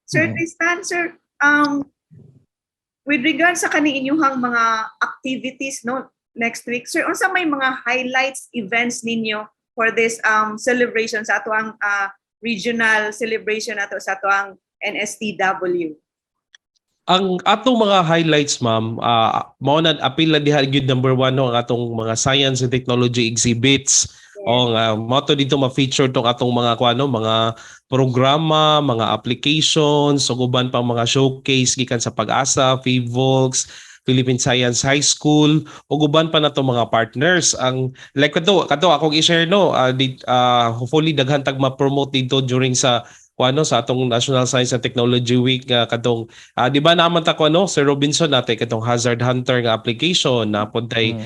Sir Tristan, sir, with regard sa kani inyuhang mga activities, no, next week, sir, unsa may mga highlights events ninyo for this celebration sa atoang regional celebration nato sa atoang NSTW? Ang atong mga highlights, ma'am, mao na apil na diha gyud number one, no, ang atong mga science and technology exhibits. O nga mao to dito ma-feature tong atong mga kuano, mga programa, mga applications, ug uban pang mga showcase gikan sa Pag-asa, PHIVOLCS, Philippine Science High School ug uban pa nato mga partners. Ang like kato akong i-share, no, hopefully daghan tag ma-promote dito during sa kuano, sa atong National Science and Technology Week nga katong di ba naman ta kuano, Sir Robinson, natay katong Hazard Hunter nga application na puntay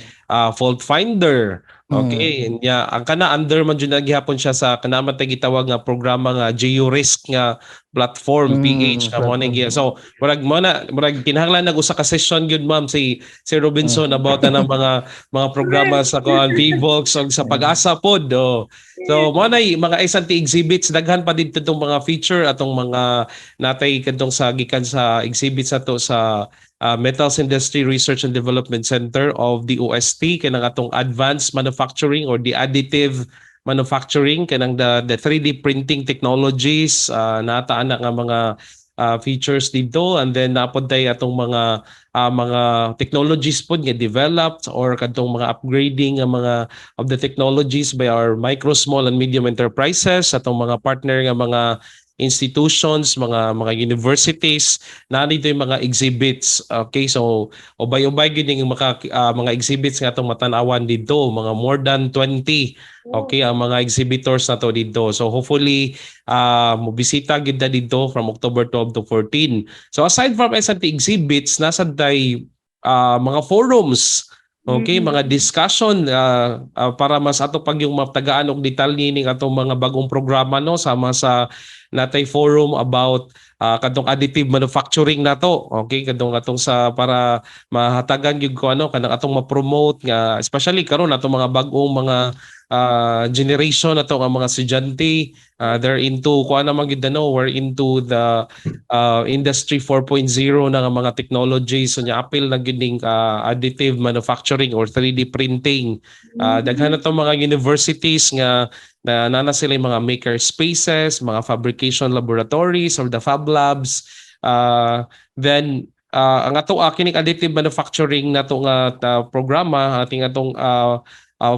fault finder. Okay, nya ang kana under man jud na gihapon siya sa kana man tay gitawag nga programa nga GeoRisk nga platform PH nga mo na Platform. So murag mo na murag kinahanglan nag usa ka session gyud, ma'am, si Sir Robinson about na ng mga programa sa kuan, PHIVOLCS ug sa Pag-asa pod. Oh. So mo na mga S&T exhibits, daghan pa dito tong mga feature atong mga natay kadtong sa gikan sa exhibits ato sa Metals Industry Research and Development Center of the DOST, kanang atong advanced manufacturing or the additive manufacturing, kanang the 3D printing technologies, nata ana nga mga features dito. And then napod tay atong mga technologies pod nga developed or kadtong mga upgrading nga mga of the technologies by our micro, small and medium enterprises, atong mga partner nga mga institutions, mga universities, na dito yung mga exhibits. Okay, so ubay-ubay gyud yung mga exhibits nga atong matan-awan dito, mga more than 20. Okay, ang mga exhibitors na to dito. So hopefully mobisita gyud na dito from October 12 to 14. So aside from S&T exhibits, nasa day mga forums. Okay, mga discussion para mas ato pag yung matagaan og detalye ning atong mga bagong programa, no, sama sa natay forum about kadtong additive manufacturing nato. Okay, kadtong atong sa para mahatagan gyud ko ano kanang atong ma-promote nga especially karon atong mga bag-ong mga generation ato nga mga estudyante, they're into kuan naman gyud, ano, we're into the industry 4.0 na nga mga technologies, so nya apil na gyud ning additive manufacturing or 3D printing. Daghan na tong mga universities nga na nana sila yung mga maker spaces, mga fabrication laboratories or the fab labs. Then ang ato kining additive manufacturing nato nga programa, ating atong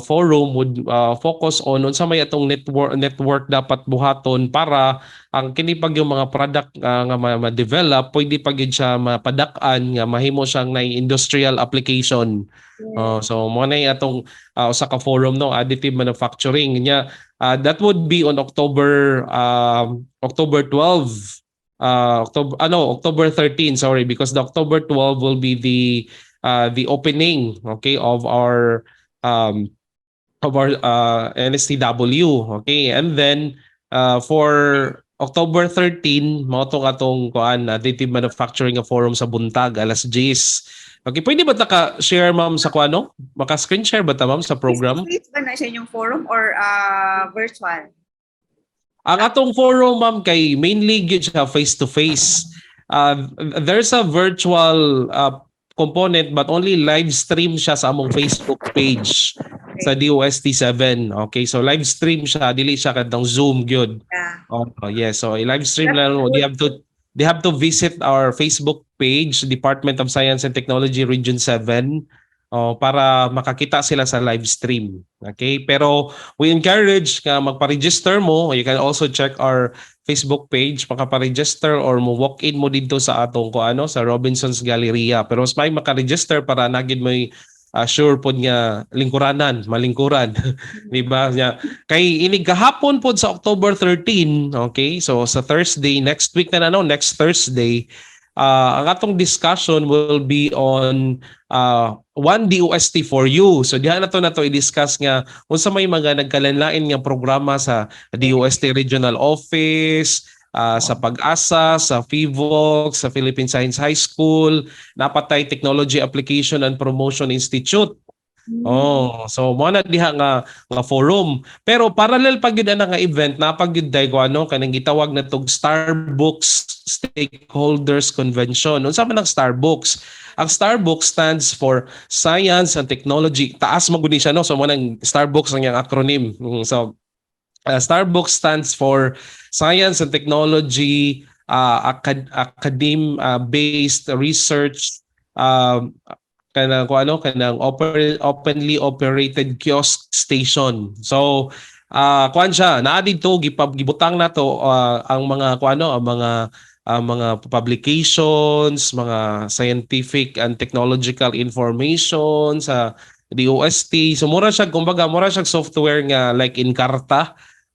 forum would focus on unsa may atong network dapat buhaton para ang kini pag yung mga product nga ma-develop, pwede pa gyud siya mapadak-an nga mahimo siyang na industrial application. Oh, so mo na yung atong usa ka forum, no, additive manufacturing nya. That would be on October 12, October ano October 13, sorry, because the October 12 will be the opening, okay, of our NSTW. Okay, and then for October 13, mao tong atong kuan, additive manufacturing nga forum sa buntag alas 10. Okay, pwede ba ta ka share, ma'am, sa kuan, no? Maka screen share ba ta, ma'am, sa program? Face ba na siya yung forum or virtual? Ang atong forum, ma'am, kay mainly gyud siya face to face. There's a virtual component but only live stream siya sa among Facebook page sa DOST7. Okay, so live stream siya, dili siya kadtong Zoom gyud. Oh, yes. So i-live stream lang mo. They have to visit our Facebook page, Department of Science and Technology Region 7, oh, para makakita sila sa live stream. Okay? Pero we encourage nga magpa-register mo. You can also check our Facebook page, makapa-register or mo walk in mo dito sa atong ko ano sa Robinson's Galleria. Pero mas may maka-register para naa gyud may sure pod nga lingkuranan, malingkuran. Di ba? Nya kay inig gahapon pod sa October 13, okay? So sa Thursday next week na, no, next Thursday, ang atong discussion will be on one DOST for you. So diha na to i-discuss nga unsa may mga nagkalain-lain nga programa sa DOST Regional Office, sa Pag-asa, sa PHIVOLCS, sa Philippine Science High School, naa pa tay Technology Application and Promotion Institute. Oh, so mo na diha nga forum. Pero parallel pa gyud ana nga event, naa pa gyud day ko ano kanang gitawag na tog Starbucks Stakeholders Convention. Unsa man ang Starbucks? Ang Starbucks stands for Science and Technology. Taas man gud ni siya, no. So mo nang Starbucks ang iyang acronym. So Starbucks stands for Science and Technology Academe Based Research kanang kung ano kanang openly operated kiosk station. So kuan siya, naa didto gibutang na to ang mga kung ano ang mga publications, mga scientific and technological information sa DOST. So mura siya, kumbaga mura siya software nga like Encarta.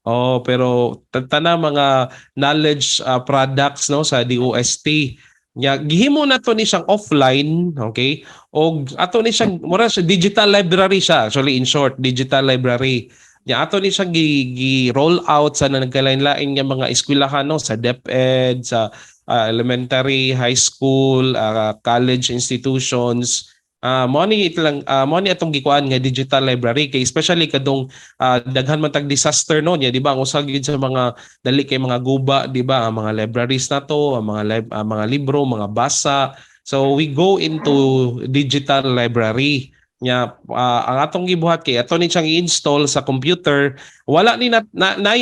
Oh, pero tana mga knowledge products, no, sa DOST. Nya gihimo na to ni siyang offline, okay? Og ato ni siyang mura siya digital library siya, actually, in short, digital library. Nya ato ni siyang gi roll out sa nagkalain-lain nga mga eskwelahan, no, sa DepEd, sa elementary, high school, college institutions. Mo ni lang mo ni atong gikuan nga digital library kay especially kadtong daghan man tag disaster, no, niya, di ba, ang usa gyud sa mga dali kay mga guba, di ba, ang mga libraries na to, ang mga libro, mga basa. So we go into digital library. Nya ang atong gibuhat kay ato ni siyang i-install sa computer. Wala ni na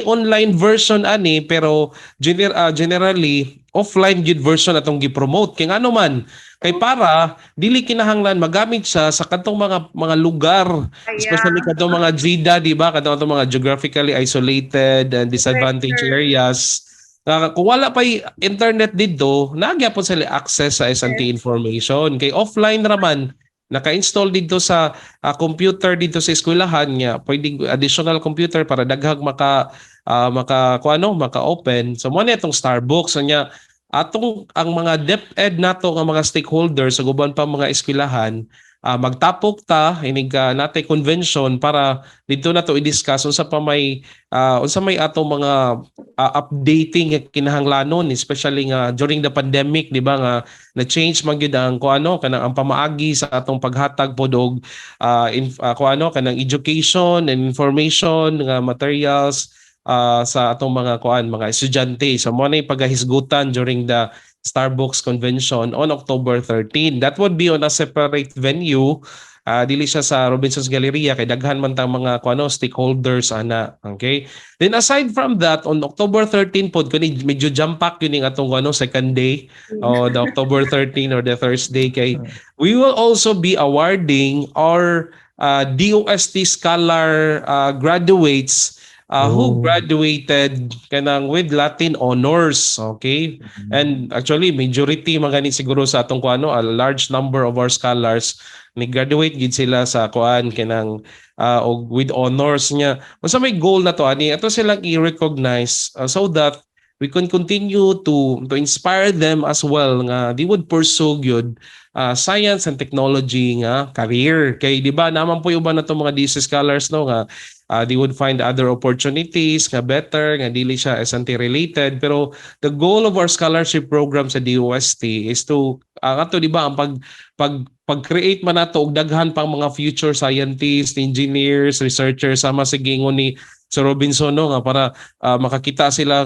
online version ani, pero generally offline gyud version atong gi-promote kay ngano man kay para dili kinahanglan magamit siya sa kadtong mga lugar, especially kadtong mga GIDA, di ba, kadtong atong mga geographically isolated and disadvantaged Sir. Areas. Kung wala pa internet didto, naa gyapon sila access sa S&T information kay offline raman naka-install dito sa computer dito sa eskwelahan nga pwedeng additional computer para daghang maka kung ano maka-open. So mo na itong Starbucks. So nya atong ang mga DepEd nato nga mga stakeholders sa uban pa mga eskwelahan, magtapok ta inig natay convention para didto nato i-discuss unsa may atong mga updating nga kinahanglanon, especially nga during the pandemic, di ba, nga na change man gyud ang kung ano kanang ang pamaagi sa atong paghatag pod og kung ano kanang education and information nga materials sa atong mga kuan mga estudyante. So mo na pagahisgutan during the Starbucks convention on October 13. That would be on a separate venue. Dili siya sa Robinson's Galleria kay daghan man tang mga kuano stakeholders ana. Okay? Then aside from that, on October 13 pod kani medyo jam pack yun yung atong ano second day o the October 13 or the Thursday kay we will also be awarding our DOST scholar graduates who graduated kanang with Latin honors, okay? And actually majority man gani siguro sa atong kuano, a large number of our scholars ni graduate gid sila sa kuan kanang og with honors niya. Unsa may goal na to ani ato silang i-recognize so that we can continue to inspire them as well nga they would pursue gyud science and technology nga career kay di ba naman po yung uban na to mga DC scholars, no, nga they would find other opportunities nga better nga dili siya S&T related. Pero the goal of our scholarship program sa DOST is to ato, di ba, ang pag pag pag-create man nato og daghan pang mga future scientists, engineers, researchers, sama sa gingon ni Sir Robinson, no, nga para makakita sila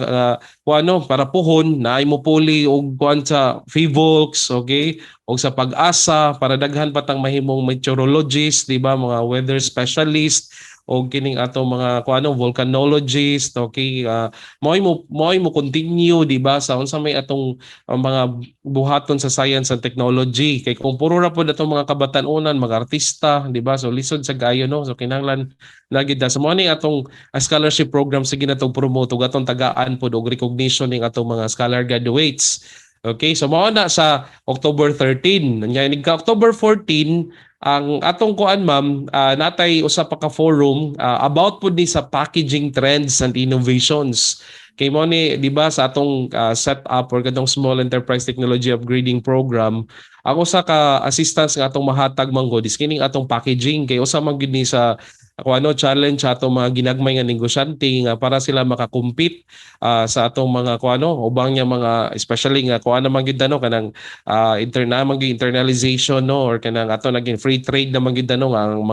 kung ano para puhon naay mo puli og kuan sa PHIVOLCS, okay, og sa PAGASA para daghan pa tang mahimong meteorologist, di ba, mga weather specialist o kining ato mga kung ano volcanologist, okay, mo continue, di ba, sa unsa may atong ang mga buhaton sa science and technology kay kung puro ra pod atong mga kabatan-unan mga artista, di ba, so lisod sa gayo, no? So kinahanglan lagi da sa mo ni atong scholarship program, sige na tong promote ug atong tagaan pod og recognition ning atong mga scholar graduates. Okay, so mao na sa October 13. Nya inig ka October 14 ang atong kuan, ma'am, natay usa pa ka forum about pud ni sa packaging trends and innovations. Kay mo ni, di ba, sa atong set up or katong small enterprise technology upgrading program, ang usa ka assistance nga atong mahatag man gud is kining atong packaging kay usa man gud ni sa Ako ano challenge sa atong mga ginagmay nga negosyante nga para sila makakompete sa atong mga kuano ubang niya mga, especially nga kuan naman gyud ano kanang interna man gyud internalization, no, or kanang ato naging free trade naman gyud ano nga ang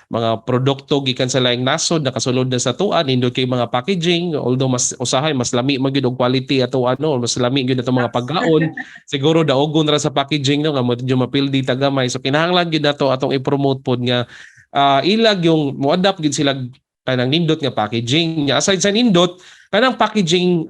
mga produkto gikan sa laing nasod nakasulod na sa atoa, nindot kay mga packaging, although mas usahay mas lami man gyud og quality ato ano, mas lami gyud atong mga pagkaon, siguro daogon ra sa packaging, no, nga medyo mapildi ta gamay. So kinahanglan gyud nato atong i-promote pod nga ilag yung mo-adapt gyud sila kanang nindot nga packaging. Nya aside sa nindot kanang packaging,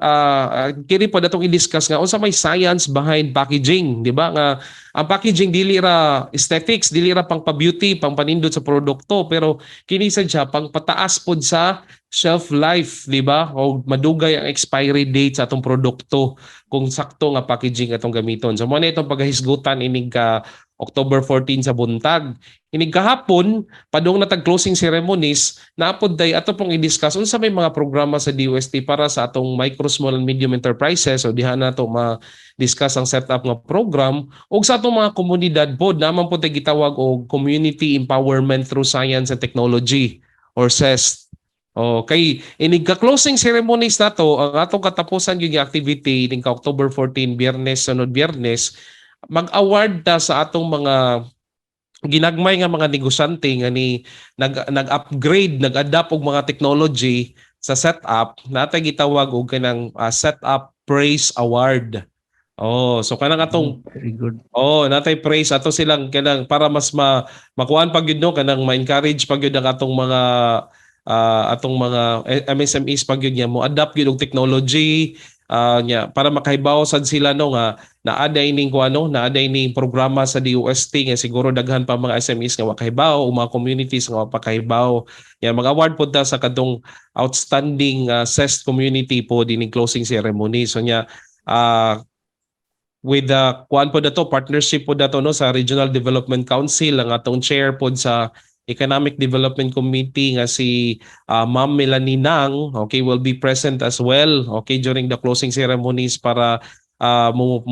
kini pod atong i-discuss nga unsa may science behind packaging, di ba, nga ang packaging dili ra aesthetics, dili ra pang pa-beauty, pang panindot sa produkto, pero kini sad siya pang pataas pod sa shelf life, di ba, o madugay ang expiry date sa atong produkto kung sakto nga packaging atong gamiton. So mo na itong paghahisgutan inig ka October 14 sa buntag. Inig kahapon, padung na tag closing ceremonies, naapod day ato pong i-discuss unsa may mga programa sa DOST para sa atong micro, small and medium enterprises. So diha na to ma-discuss ang setup nga program ug sa atong mga komunidad pod naman po tay gitawag og Community Empowerment through Science and Technology or CEST. Okay, inig ka closing ceremonies nato, ang atong katapusan yung activity inig ka October 14, Biyernes, sunod Biyernes, mag-award ta sa atong mga ginagmay nga mga negosyante nga ni nag nag-upgrade, nag-adapt og mga technology sa setup, natay gitawag og kanang Setup Praise Award. Oh, so kanang atong Very good. Oh, natay praise ato silang kanang para mas makuan pa gyud, no, kanang ma-encourage pa gyud ang atong mga MSMEs pa gyud nga mo adapt gyud og technology nya para makahibaw sad sila, no, nga naa day ning kuano, naa day ning programa sa DOST nga siguro daghan pa mga SMEs nga wa kahibaw o mga communities nga wa pa kahibaw. Nya mag-award pod ta sa kadtong outstanding CEST community po dining closing ceremony. So nya with the kuan po dato, partnership po dato, no, sa Regional Development Council, ang atong chair pod sa Economic Development Committee nga si Ma'am Melanie Nang, okay, will be present as well, okay, during the closing ceremonies para mo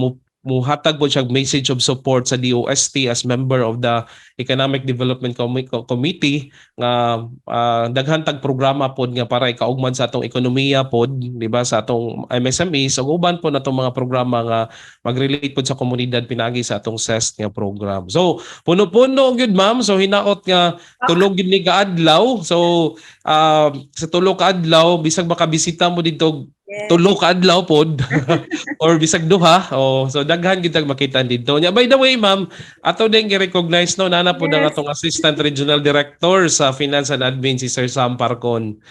muhatag po siya message of support sa DOST as member of the Economic Development Committee nga daghan tag programa pod nga para ikaugmad sa atong ekonomiya pod, di ba, sa atong MSMEs ug uban po natong mga programa nga mag-relate pod sa komunidad pinagi sa atong CEST nga program. So puno-puno gyud, ma'am. So hinaot nga tulog gyud ni kaadlaw. So sa tulo ka adlaw bisag makabisita mo didto tulo ka adlaw pod or bisag duha. Oh, so daghan gyud tag makita didto. Nya by the way, ma'am, ato din gi-recognize, no, nana pod ang atong Assistant Regional Director sa Finance and Admin, si Sir Sam Parcon.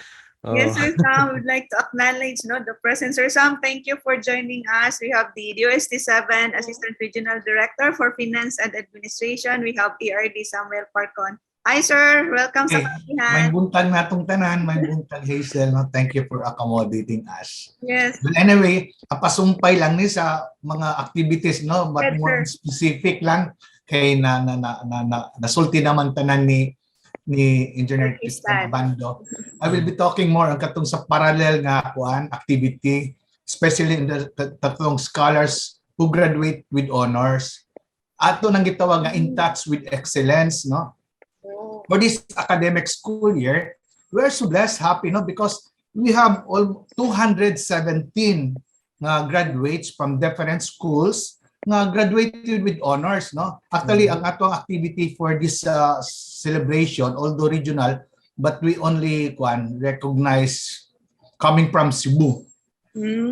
Oh. Yes, Sir Sam, we'd like to acknowledge, no, the presence. Sir Sam, thank you for joining us. We have the DOST 7 Assistant Regional Director for Finance and Administration. We have ERD Samuel Parcon. Hi, sir. Welcome sa Hey, Kapihan. May buntag na atong tanan, may buntag, Hazel. No? Thank you for accommodating us. Yes. But anyway, pasumpay lang ni sa mga activities, no, but Yes, more sir. specific lang kay na nasulti naman tanan ni Engineer Sir Tristan Tristan. Bando. I will be talking more ang katong sa parallel nga kuan activity, especially in the tatlong scholars who graduate with honors. Ato nang gitawag nga In Touch with Excellence, no? Oh. For this academic school year, we are so blessed, happy, no? Because we have all 217 nga graduates from different schools nga graduated with honors, no? Actually, ang atong activity for this celebration, although regional, but we only kwan recognize coming from Cebu.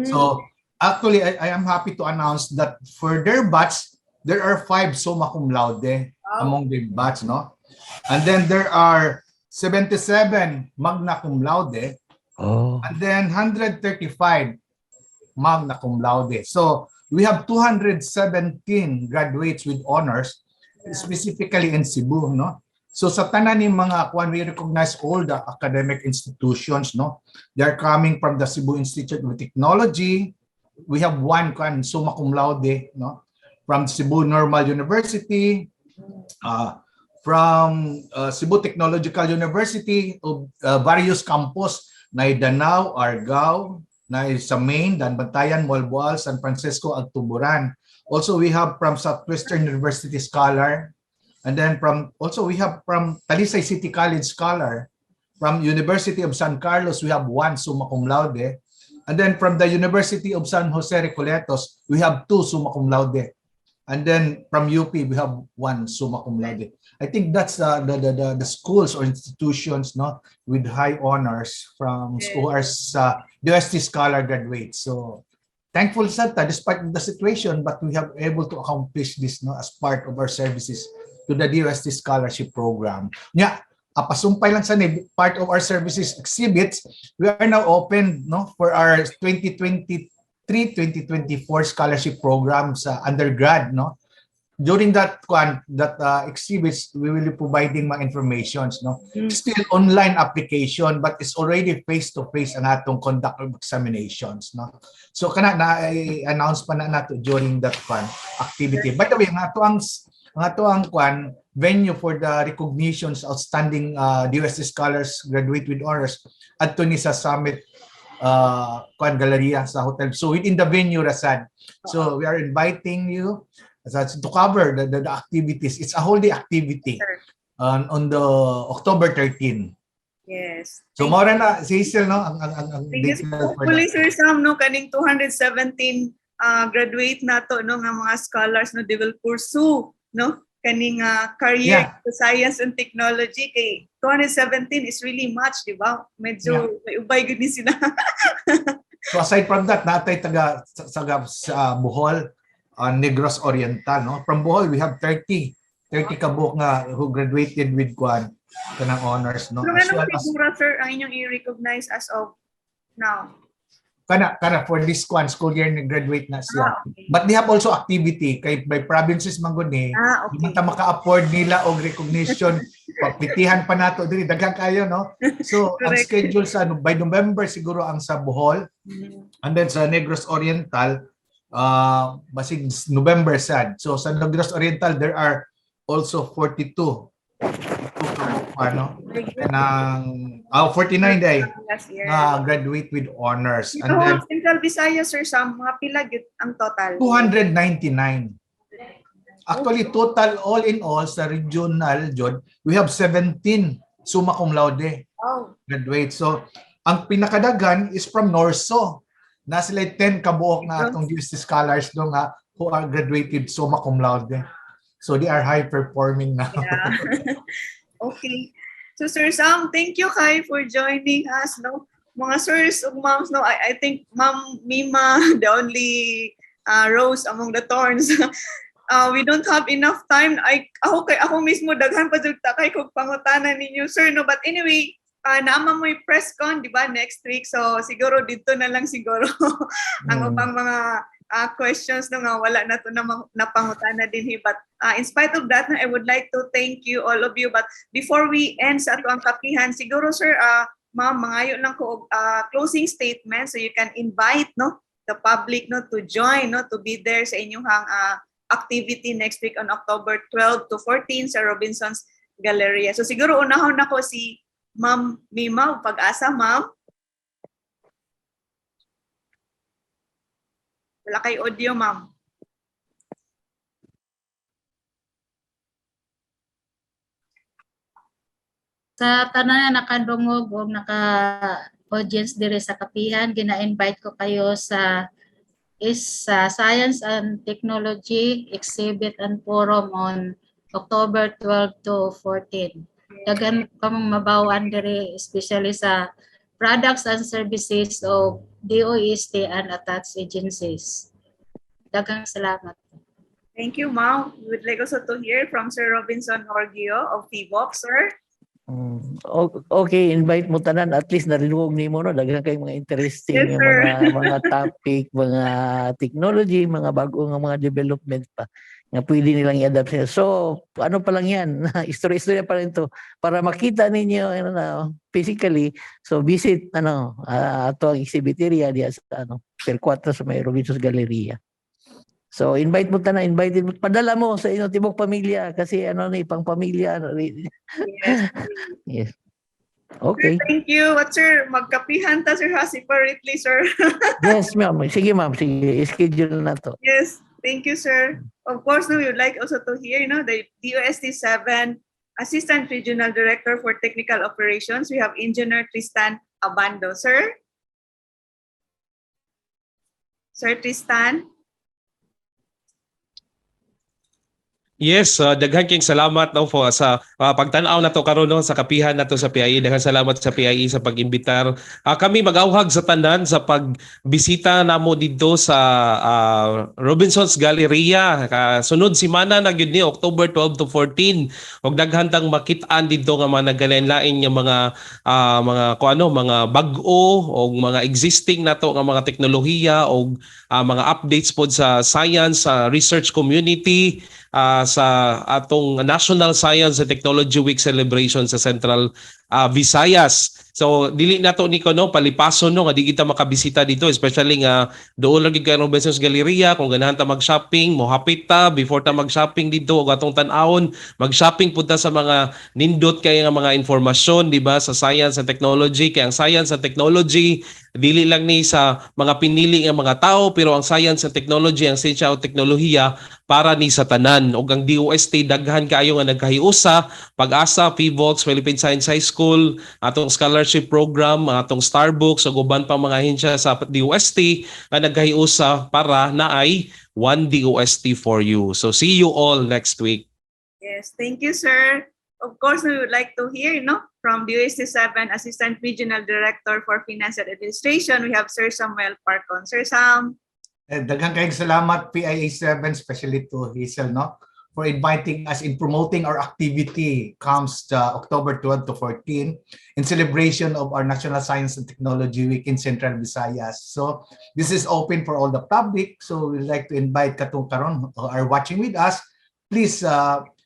So actually, I am happy to announce that for their batch, there are five summa cum laude among the batch, no? And then there are 77 magna cum laude and then 135 magna cum laude. So we have 217 graduates with honors, specifically in Cebu, no? So sa tanan ni mga kwan, we recognize all the academic institutions, no? They are coming from the Cebu Institute of Technology. We have one kwan summa cum laude, no? From Cebu Normal University, from Cebu Technological University of various campus na Danao, Argao, na sa Main, Daanbantayan, Moalboal, San Francisco, ug Tuburan. Also, we have from Southwestern University scholar, and then from also we have from Talisay City College scholar. From University of San Carlos, we have one summa cum laude. And then from the University of San Jose Recoletos, we have two summa cum laude. And then from UP, we have one summa cum laude. I think that's the schools or institutions, no, with high honors from who are sa DOST scholar graduates. So thankful sad ta despite the situation, but we have able to accomplish this, no, as part of our services to the DOST scholarship program. Nya, pasumpay lang sa ni part of our services exhibits, we are now open, no, for our 2023-2024 scholarship program sa undergrad, no. During that kwan, that exhibits, we will be providing mga informations, no. Still online application, but it's already face to face ang atong conduct of examinations, no. So kana na announce pa na nato during that kwan activity. By the way, ang ato ang kwan venue for the recognitions outstanding DOST scholars graduate with honors adto ni sa Summit kwan Galleria sa hotel. So within the venue ra sad. So we are inviting you to cover the activities. It's a whole day activity on the October 13. So mao ra na si Hazel, no, ang Thank you. detail for Hopefully, that. Sir Sam, no, kaning 217 graduate nato, no, nga mga scholars, no, they will pursue, no, kaning career sa science and technology kay 217 is really much, di ba? Medyo may ubay gud ni sila. So aside from that, natay taga sa Bohol, Negros Oriental, no? From Bohol, we have 30 kabuok nga who graduated with kwan kanang honors, no? Pero As anong well as figura, sir, ang inyong i-recognize as of now? Kana for this kwan school year ni graduate na siya. Ah, okay. But they have also activity kay by provinces man gud ni. Di man ta maka-afford nila og recognition. Pagpitihan pa nato diri, daghan kayo, no. So ang schedule sa ano, by November siguro ang sa Bohol and then sa Negros Oriental basig November sad. So sa Negros Oriental there are also 42 ano ng 49 day Last year. na graduate with honors Dito, and then Central Visayas, sir, sa mga pila gyud ang total? 299. Actually, total all in all sa regional jud, we have 17 summa cum laude graduates. So, ang pinakadagan is from Norso. Na sila 10 kabuok na atong DOST scholars do nga who are graduated summa cum laude. So they are high performing now. Yeah. Okay. So Sir Sam, thank you kay for joining us, no. Mga sirs ug moms, no, I think Ma'am Mima the only rose among the thorns. We don't have enough time. I ako kay ako mismo daghan pa jud ta kay kog pangutana ninyo, sir, no, but anyway, naa man mo'y press con, di ba, next week. So siguro dito na lang siguro ang ubang mga questions, no, nga wala na to na napangutana din. But in spite of that, no, I would like to thank you, all of you. But before we end sa ato ang kapihan, siguro, sir, ma'am, mangayo lang ko og closing statement so you can invite, no, the public, no, to join, no, to be there sa inyong activity next week on October 12 to 14 sa Robinson's Galleria. So siguro unahon nako si Ma'am Mima, Pag-asa, ma'am. Wala kay audio, ma'am. Sa tanan na nakadungog o naka audience dire sa kapihan, gina-invite ko kayo sa is sa Science and Technology Exhibit and Forum on October 12 to 14. Daghan kamong mabaw-an diri, especially sa products and services of DOST and attached agencies. Daghang salamat. Thank you, ma'am. We would like also to hear from Sir Robinson Orgio of PBOX, sir. Okay, invite mo tanan, at least narinig nimo, no, daghan kay mga interesting Yes, nga sir. mga topic, mga technology, mga bago nga mga development pa nga pwede nilang i-adapt sila. So, ano pa lang yan? Istorya-istorya pa rin to para makita ninyo ano na physically. So, visit ano ato ang exhibit area diya sa ano, Pier 4 sa may Robinson's Galleria. So, invite mo tanan, invite mo, padala mo sa inyong tibok pamilya kasi ano ni pang pamilya ano, Yes. Yes. Okay. Sir, thank you. What, sir, magkapihan ta, sir, ha, separately, sir. Yes, ma'am. Sige, ma'am. Sige, schedule na to. Yes, thank you, sir. Of course, no, we would like also to hear, the DOST 7 Assistant Regional Director for Technical Operations. We have Engineer Tristan Abando. Sir? Sir Tristan? Yes, daghan kayong salamat, no, for sa pagtan-aw nato karon, no, sa kapihan nato sa PIA. Daghan salamat sa PIA sa pag-imbitar. Kami mag-auhag sa tanan sa pagbisita namo didto sa Robinson's Galleria. Sunod semana na gyud ni, October 12 to 14. Og daghan tang makit-an didto nga mga nagkalain-lain nga mga kuan, ano, mga bag-o og mga existing nato nga mga teknolohiya og mga updates pod sa science, sa research community, sa atong National Science and Technology Week celebration sa Central Visayas. So dili nato ni no palipason, no, nga di kita makabisita dito, especially nga doon lagi kay Robinson's Galleria. Kung ganahan ta mag-shopping, mohapit ta before ta mag-shopping dito og atong tan-awon, mag-shopping pud ta sa mga nindot kay nga mga impormasyon, di ba, sa science and technology, kay ang science and technology dili lang ni sa mga pinili nga mga tao, pero ang science and technology, ang siyensya o teknolohiya, para ni sa tanan. Ug ang DOST daghan kaayo nga nagkahiusa: Pag-asa, PHIVOLCS, Philippine Science High School, atong scholarship program, atong Starbooks ug uban pang mga ahensya sa DOST nga nagkahiusa para naay one DOST for you. So see you all next week. Yes, thank you, sir. Of course, we would like to hear, no, from DOST 7 Assistant Regional Director for Finance and Administration. We have Sir Samuel Parcon. Sir Sam. Eh, daghan kayong salamat, PIA 7, especially to Hazel, no, for inviting us in promoting our activity comes the October 12 to 14 in celebration of our National Science and Technology Week in Central Visayas. So this is open for all the public. So we'd like to invite katong karon who are watching with us. Please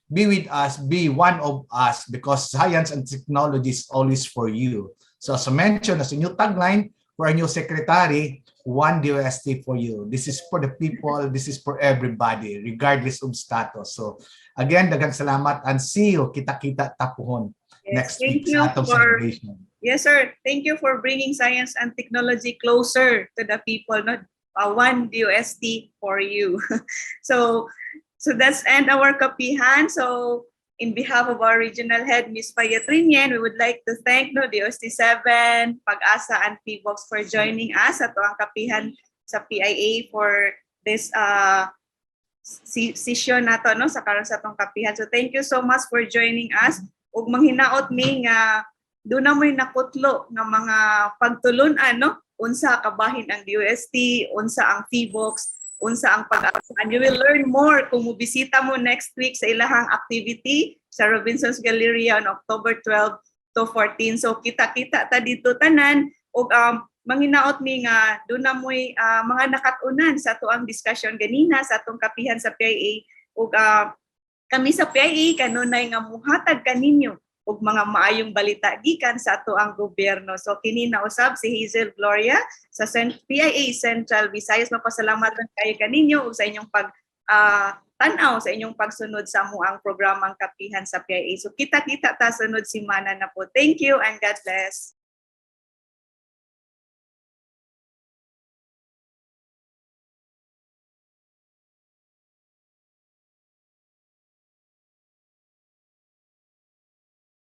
be with us, be one of us, because science and technology is always for you. So as I mentioned, as a new tagline for our new secretary, "One DOST for you." This is for the people, this is for everybody, regardless of status. So again, daghang salamat and see you, kita-kita ta puhon next Thank week you sa atong for celebration. Yes, sir. Thank you for bringing science and technology closer to the people. Not one DOST for you. So that's end our kapihan. So, in behalf of our regional head, Ms. Faya Trinien, we would like to thank, no, DOST 7, Pag-asa, and PHIVOLCS for joining us at ang kapihan sa PIA for this session nato, no, sa karon sa atong kapihan. So thank you so much for joining us. Ug manghinaot mi nga duna mo'y nakutlo nga mga pagtulun-an, no, unsa kabahin ang DOST, unsa ang PHIVOLCS, unsa ang Pag-asa. And you will learn more kung mobisita mo next week sa ilahang activity sa Robinson's Galleria on October 12 to 14. So kita-kita ta didto tanan ug manghinaot mi nga duna mo'y mga nakat-unan sa atoang discussion ganina sa atong kapihan sa PIA, ug kami sa PIA kanunay nga muhatag kaninyo og mga maayong balita gikan sa atoang gobyerno. So kini na usab si Hazel Gloria sa PIA Central Visayas. Mapasalamat kayo kaninyo ug sa inyong pag tan-aw, sa inyong pagsunod sa amoang programang Kapihan sa PIA. So kita-kita ta sunod simana na po. Thank you and God bless.